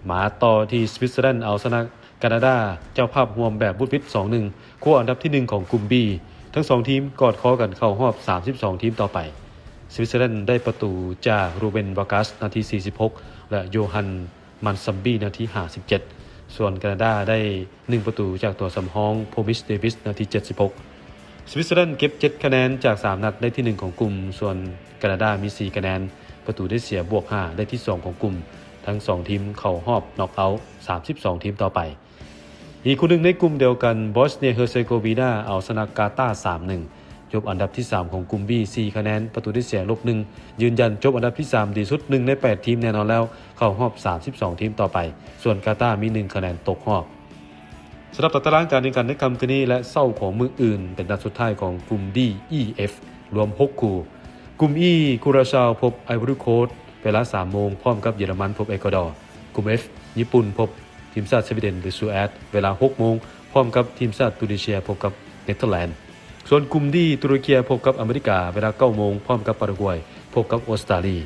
ມາຕໍ່ທີ່ສະວິດເຊີແລນ ເອົາຊະນະການາດາ ເຈົ້າພາບຮ່ວມແບບວຸດວິດ ສອງໜຶ່ງ ຄວ້າອັນດັບທີໜຶ່ງຂອງກຸ່ມ B. ທັງສອງທີມກອດຄໍກັນເຂົ້າຮອບສາມສິບສອງທີມຕໍ່ໄປ. ສະວິດເຊີແລນໄດ້ປະຕູຈາກ ຣູເບັນ ວາກາສ ນາທີສີ່ສິບຫົກ ແລະ ໂຢຮັນ ມັນຊຳບີ ນາທີຫ້າສິບເຈັດ ສ່ວນການາດາໄດ້ໜຶ່ງປະຕູຈາກຕົວສຳຮອງ ໂພມິດ ເດວິດ ນາທີເຈັດສິບຫົກ. ສະວິດເຊີແລນເກັບເຈັດຄະແນນຈາກສາມນັດ ໄດ້ທີໜຶ່ງຂອງກຸ່ມ, ສ່ວນການາດາມີສີ່ຄະແນນ ປະຕູໄດ້ເສຍບວກຫ້າ ໄດ້ທີສອງຂອງກຸ່ມ. ທັງສອງທີມເຂົ້າຮອບນັອກເອົາສາມສິບສອງທີມຕໍ່ໄປ. ອີກຄູ່ໜຶ່ງໃນກຸ່ມດຽວກັນ ບອສເນຍເຮີເຊໂກວີນາ ເອົາຊະນະກາຕາ ສາມໜຶ່ງ ຈົບອັນດັບທີສາມຂອງກຸ່ມ B ສີ່ຄະແນນ ປະຕູໄດ້ເສຍລົບໜຶ່ງ ຢືນຢັນຈົບອັນດັບທີສາມດີສຸດ ໜຶ່ງໃນແປດທີມແນ່ນອນແລ້ວ ເຂົ້າຮອບສາມສິບສອງທີມຕໍ່ໄປ, ສ່ວນກາຕາມີໜຶ່ງຄະແນນຕົກຮອບ. ສຳລັບຕາຕະລາງການແຂ່ງຂັນໃນຄ່ຳຄືນນີ້ ແລະ ເຊົ້າຂອງມື້ອື່ນ ເປັນນັດສຸດທ້າຍຂອງກຸ່ມ D E F ລວມຫົກຄູ່. ກຸ່ມ E ຄູຣາຊາວ ພົບໄອວໍຣີໂຄດ ເວລາສາມໂມງ ພ້ອມກັບເຢຍລະມັນ ພົບເອກົວດໍ. ກຸ່ມ F ຍີ່ປຸ່ນ ພົບທີມຊາດສະວີເດັນ ຫຼື ສະວີເດນ ເວລາຫົກໂມງ ພ້ອມກັບທີມຊາດຕູນີເຊຍ ພົບກັບເນເທີແລນ. ສ່ວນກຸ່ມ D ຕຸລະເຄຍ ພົບກັບອາເມລິກາ ເວລາເກົ້າໂມງ ພ້ອມກັບປາຣາກວຍ ພົບກັບອົດສະຕາລີ.